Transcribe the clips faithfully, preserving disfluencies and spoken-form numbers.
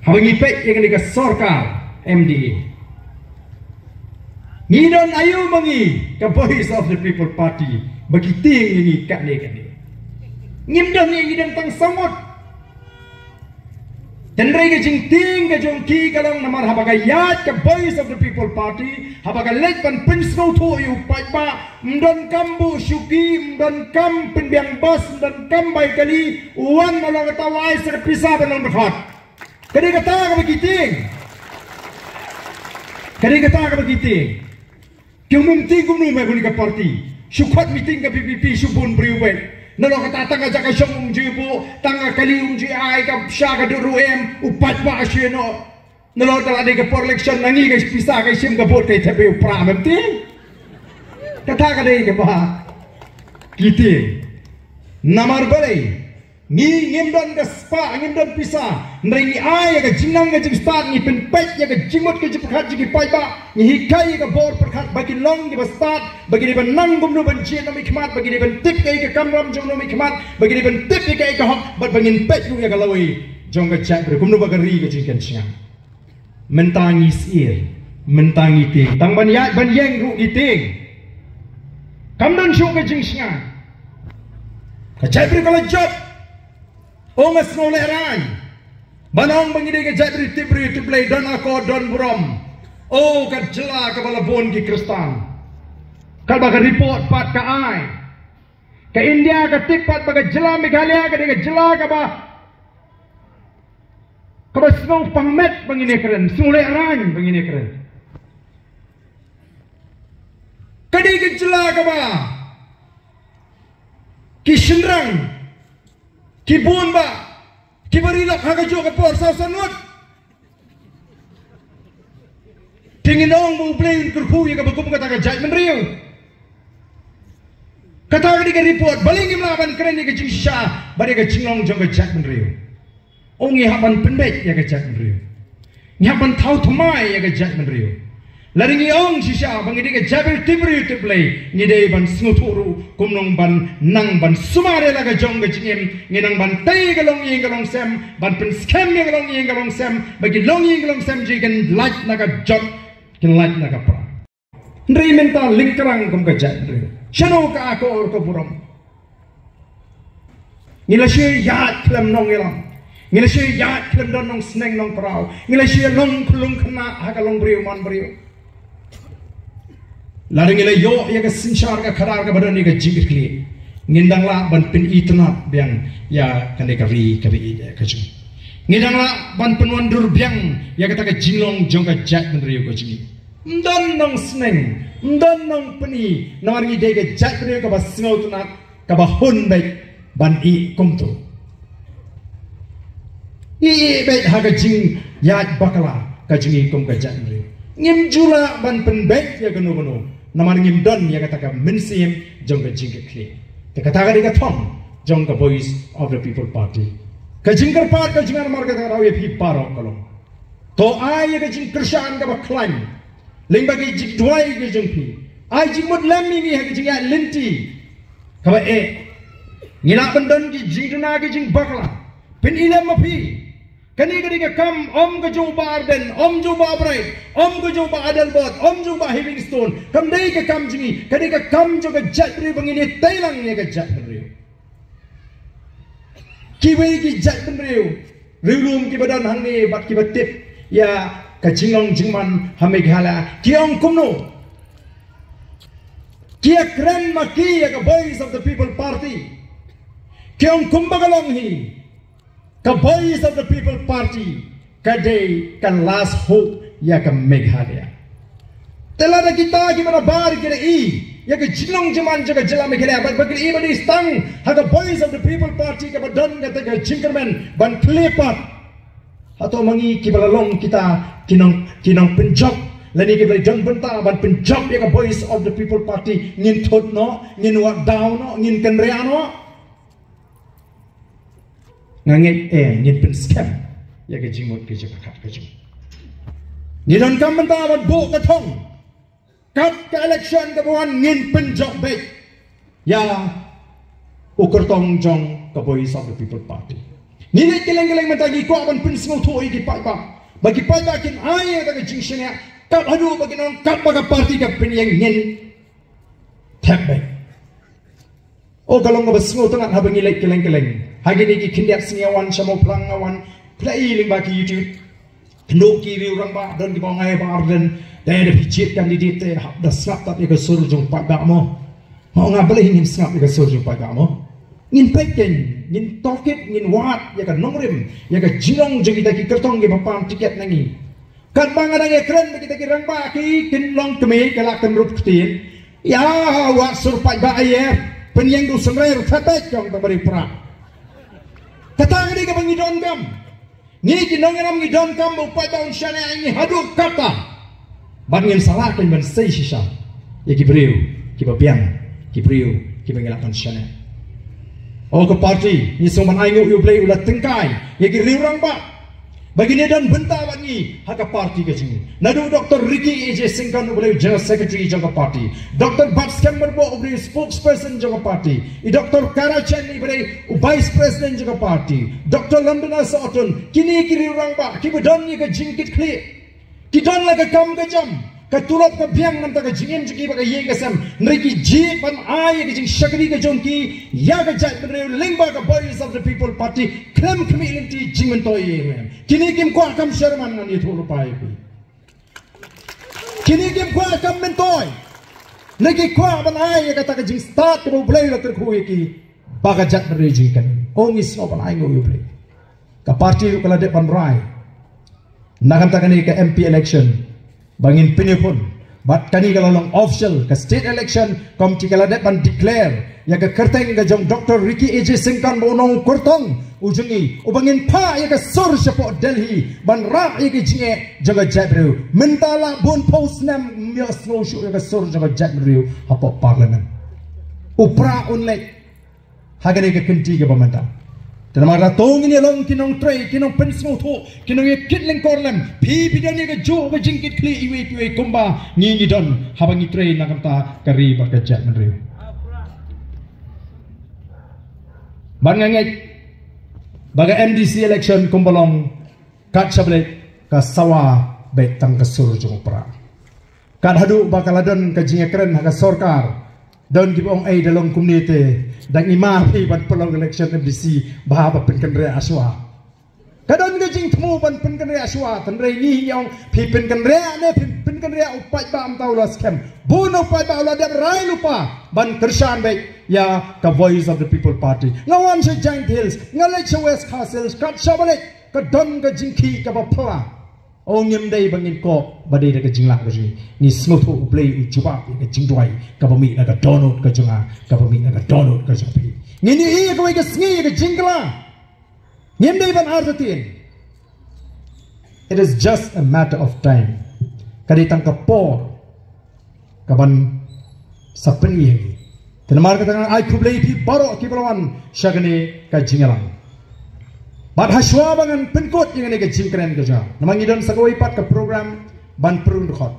Haba ngi peit ïa kane ka sorkar M D A, ngi don aïu ma ngi ka Voice of the People Party ba ki tieng ïa ngi katne katne? Ngim don, ngi don tang saw ngut. Hynrei ka jingtieng ka jong ki ka long namar haba ka ïaid ka Voice of the People Party, haba ka leit ban pynsngewthuh ïa u paidbah, ym don kam buh shuki, ym don kam pynbiang bas, ym don kam bai kali, u wan na long kata, u ai sa ka pisa ban long dkhot. Ka dei kata kaba ki tieng. Ka dei kata kaba ki tieng. Ki ym tieng kumno ma kane ka party. Shu khot meeting ka V P P shu bun briew beit. Nalor kata tang ka jaka shong um ju buh, tang ka kali um ju ai, ka sha ka dur ruh em, u paidbah shu ïeh noh. Nalor da la dei ka por election, na ngi ka pisa ka shim ka vote ka thep ïa u Prah, em tieng? Kata ka dei kaba ki tieng. Namar balei? Ngi ngim don ka spah, ngim don pisa. Hynrei ngi ai ïa ka jingnang ka jingstad, ngi pynpeit ïa ka jingmut ka jingpyrkhat jong ki paidbah. Ngi hikai ïa ka bor pyrkhat ba kin long kiba stad, ba kin dei ban nang kumno ban jied na u mihkhmat, ba kin dei ban tip kaei ka kamram jong u mihkhmat, ba kin dei ban tip ïa kaei ka hok, bad ba ngin peit ruh ïa ka lawei jong ka jaitbynriew kumno ba ka ri ka jingkynshngaiñ. Mynta ngi syier, mynta ngi tieng. Tang ban ïaid ban ïeng ruh ngi tieng. Kam don shuh ka jingshngaiñ. Ka jaitbynriew ka la jop. Ong, nga sngewlehrain ban ong ba ngi dei ka jaitbynriew tip briew tip Blei, don akor don burom. O, ka jylla kaba la bun ki Khristan. Katba ka report pat ka ai, ka India ka tip pat ba ka jylla Meghalaya ka dei ka jylla kaba, kaba sngewpang met ba ngin ïakren, sngewlehrain ba ngin ïakren. Ka dei ka jylla kaba ki shynrang ki bun bha, kiba ri lok ha kajuh ka por, saw san ngut. Te ngin ong ba U Blei un kyrkhu ïa kaba kum kata ka jaitbynriew. Kata ka dei ka report, balei ngim lah ban kren ïa ka jingshisha bad ïa ka jinglong jong ka jaitbynriew? Ong, ngi hap ban pynbeit ïa ka jaitbynriew. Ngi hap ban thaw thymmai ïa ka jaitbynriew. Lada ngi ong shisha ba ngi dei ka jaitbynriew tip briew tip Blei, ngi dei ban sngewthuh ruh kumno ban nang ban sumar ïa la ka jong ka jingim, ngi nang ban tei ïa ka longïing ka longsem, ban pynskhem ïa ka longïing ka longsem, ba ki longïing ka longsem jong ngi kin lait na ka jot, kin lait na ka pra. Hynrei mynta lyngkrang kum ka jaitbynriew. Shano ka akor ka burom? Ngi la shu ïaid khlem nongïalam. Ngi la shu ïaid khlem don nongsneng nongpraw. Ngi la shu long khyllung khynnah ha ka longbriew manbriew. Lada ngi la ïoh ïa ka synshar ka khadar kaba don ïa ka jingkitkhlieh, ngin dang lah ban pynitynnad biang ïa kane ka ri kaba ïeit ka jong ngi. Ngin dang lah ban pynwandur biang ïa kata ka jinglong jong ka jaitbynriew ka jong ngi. Ym don nongsneng, ym don nongpyni, namar ngi dei ka jaitbynriew kaba sngewtynnad, kaba hun beit ban ïeh kumto. Ïeh beit ha ka jingïaid bakla ka jong ngi kum ka jaitbynriew. Ngim ju lah ban pynbeit ïa kano kano, namar ngim don ïa kata ka mynsiem jong ka jingkitkhlieh. Te kata ka dei ka thong jong ka Voice of the People Party. Ka jingkyrpad ka jong nga namar kata ka daw ïa phi baroh ka long, to ai ïa ka jingkyrshan kaba khlaiñ lyngba ka jingduwai ka jong phi. Ai jingmut lem ïa ngi ha ka jingïaid lynti kaba eh. Ngi lah ban don ki jingduna ki jingbakla. Pyni lem ma phi. Kane ka dei ka kam ym ka jong u Bah Ardent, ym jong u Bah Bright, ym ka jong u Bah Adelbert, ym jong u Bah Heavingstone. Kam dei ka kam jong ngi, ka dei ka kam jong ka jaitbynriew ba ngin ïatei lang ïa ka jaitbynriew. Kiwei ki jaitbynriew riewlum kiba don hangne bad kiba tip ïa ka jinglong jingman ha Meghalaya ki ong kumno? Ki ïakren ma ki ïa ka Voice of the People Party. Ki ong kumba ka long hi, ka Voice of the People Party ka dei ka last hope ïa ka Meghalaya. Te lada kita kiba nabar ki da i ïa ka jinglong jingman jong ka jylla Meghalaya bad ba ki da i ba dei tang ha ka Voice of the People Party kaba don kata ka jingkyrmen ban khleh pat, hato ma ngi kiba la long kita ki nong, ki nongpynjop lane kiba la don bynta ban pynjop ïa ka Voice of the People Party ngin thut noh, ngin wad daw noh, ngin kynriah noh? Nga ngeit, eh, ngin pynskhem ïa ka jingmut ka jingpyrkhat ka jong ngi. Ngi donkam mynta ban buh ka thong. Kat ka election kaba wan ngin pynjop beit ïa u kyrtong jong ka Voice of the People Party. Ngi leit kylleng kylleng mynta, ngi kwah ban pynsngewthuh ïa ki paidbah ba ki paidbah kin ai ïa ka jingshaniah, kat haduh ba kin ong kat ba ka party ka pynïeng, ngin thep beit. O, ka long kaba sngewtynnat haba ngi leit kylleng kylleng. Ha kine ki khyndiat sngi nga wan sha Mawphlang, nga wan plie lyngba ki YouTube. Kynduh ki riew rangbah, don kiba ong ai Bah Ardent, da ïa da phi jied candidate te hap da sngap tat ïa ka sur jong paidbah mo. Nga ong balei ngin sngap ïa ka sur jong paidbah mo? Ngin peit kein, ngin tohkit, ngin wad ïa ka nongrim, ïa ka jinglong jong kita ki kyrtong kiba pan tiket na ngi. Katba nga dang ïakren bad kita ki rangbah, ki kin long kmie, ki la kynrup ktien. Ïa, wad sur paidbah ïa, pynïeng da u synrai ruh, thep beit, ki ong tang ba dei u Prah. Kata ka dei kaba ngi donkam. Ngi ki nongïalam ngi donkam ba u paidbah un shaniah ïa ngi haduh katta. Bad ngin sa lah kein ban sei shisha ïa ki briew kiba biang, ki briew kiba ngi lah ban shaniah. O ka party, ngi sngew ban ainguh ïa U Blei u la tyngkai ïa ki riew rangbah ba kin ïadon bynta bad ngi ha ka party ka jong ngi. Naduh Doctor Ricky A J Syngkon, uba dei u General Secretary jong ka party, Doctor Batskhem Myrboh, uba dei u spokesperson jong ka party, i Doctor Kara Chen, uba dei u Vice President jong ka party, Doctor London Sohtun, kine ki riew rangbah kiba don ïa ka jingkitkhlieh, ki don la ka kam ka jam, ka tulop ka biang, namar ka jingim jong ki bad ka ïing ka sem, hynrei ki jied ban ai ïa ka jingshakri ka jong ki ïa ka jaitbynriew lyngba ka Voice of the People Party khlem khmih lynti jingmyntoi ïa ngi. Kine kim kwah kam sherman, ngan ïathuh lypa ïa phi. Kine kim kwah kam myntoi. Hynrei ki kwah ban ai ïa kata ka jingstad kaba U Blei u la kyrkhu ïa ki ba ka jaitbynriew jong ngi kan. O, ngi sngew ban ainguh ïa U Blei. Ka party ruh ka la dep ban rai na ka bynta kane ka M P election ba ngin pynïakhun. Bad kane ka la long official, ka state election committee ka la dep ban declare ïa ka kyrteng ka jong Doctor Ricky A J Syngkon ba u nongkyrtong u jong ngi, uba ngin phah ïa ka sur shapoh Delhi ban rah ïa ka jingeh jong ka jaitbynriew. Mynta la bun phew snem ym ïohsngew shuh ïa ka sur jong ka jaitbynriew hapoh Parliament. U Prah un leit ha kane ka kynti kaba mynta. Te namar kata to ngin ïa long ki nongtrei, ki nongpynsngewthuh, ki nongïakit lyngkor lem. Phi, phi don ïa kajuh ka jingkitkhlieh iwei pa iwei kumba ngi, ngi don haba ngi trei na ka bynta ka ri bad ka jaitbynriew. Bad nga ngeit ba ka M D C election kumba long, kat shaba leit ka sawa beit tang ka sur jong u Prah. Kat haduh ba ka la don ka jingïakren ha ka sorkar, don kiba ong, ei, da long kumne te dang i mar phi ban pynlong election M D C, bha ba pynkynriah shuwa. Ka don ka jingthmu ban pynkynriah shuwa, hynrei ngi ong phi pynkynriah ne phi pynkynriah, u paidbah mynta u la skhem. Bun u paidbah u la dep rai lypa ban kyrshan beit ïa ka Voice of the People Party. Nga wan sha Jaintia Hills, nga leit sha West Khasi Hills, kat shaba leit ka don ka jingkhih kaba phylla. O, ngim dei ba ngin koh ba dei da ka jinglah ka jong ngi. Ngi sngewthuh U Blei u jubab ïa ka jingduwai kaba mih na ka dohnud ka jong nga, kaba mih na ka dohnud ka jong phi. Ngin ïohi ïa kawei ka sngi ïa ka jingkylla. Ngim dei ban artatien. It is just a matter of time. Ka dei tang ka por kaban sa pyni ha ngi. Te namar kata nga ai khublei ïa phi baroh kiba la wan sha kane ka jingïalang. Bad ha shuwa ba ngan pynkut ïa kane ka jingkren ka jong nga, namar ngi don sa kawei pat ka program ban pynrung dkhot,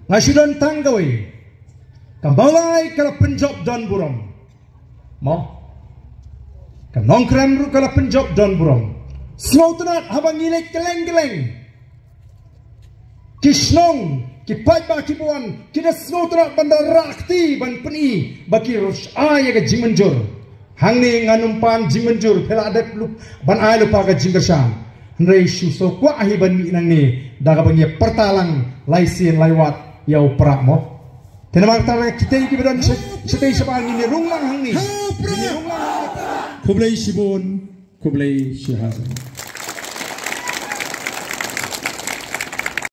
nga shu don tang kawei. Ka Mawlai ka la pynjop don burom. Mo. Ka Nongkrem ruh ka la pynjop don burom. Sngewtynnat haba ngi leit kylleng kylleng ki shnong, ki paidbah kiba wan ki da sngewtynnat ban da rah kti ban pyni ba ki ruh ai ïa ka jingmynjur. Hangne ngan ym pan jingmynjur, phi la dep lyp ban ai lypa ka jingkyrshan. Hynrei shu sngewkwah hi ban mih nangne da kaba ngi ïa pyrta lang lai sien lai wat ïa u Prah mo. Te namar kata kitei kiba don sha, shatei shabar ngin ïa rung lang hangne. Ngin ïa rung lang hangne. Khublei shibun, khublei shihajar.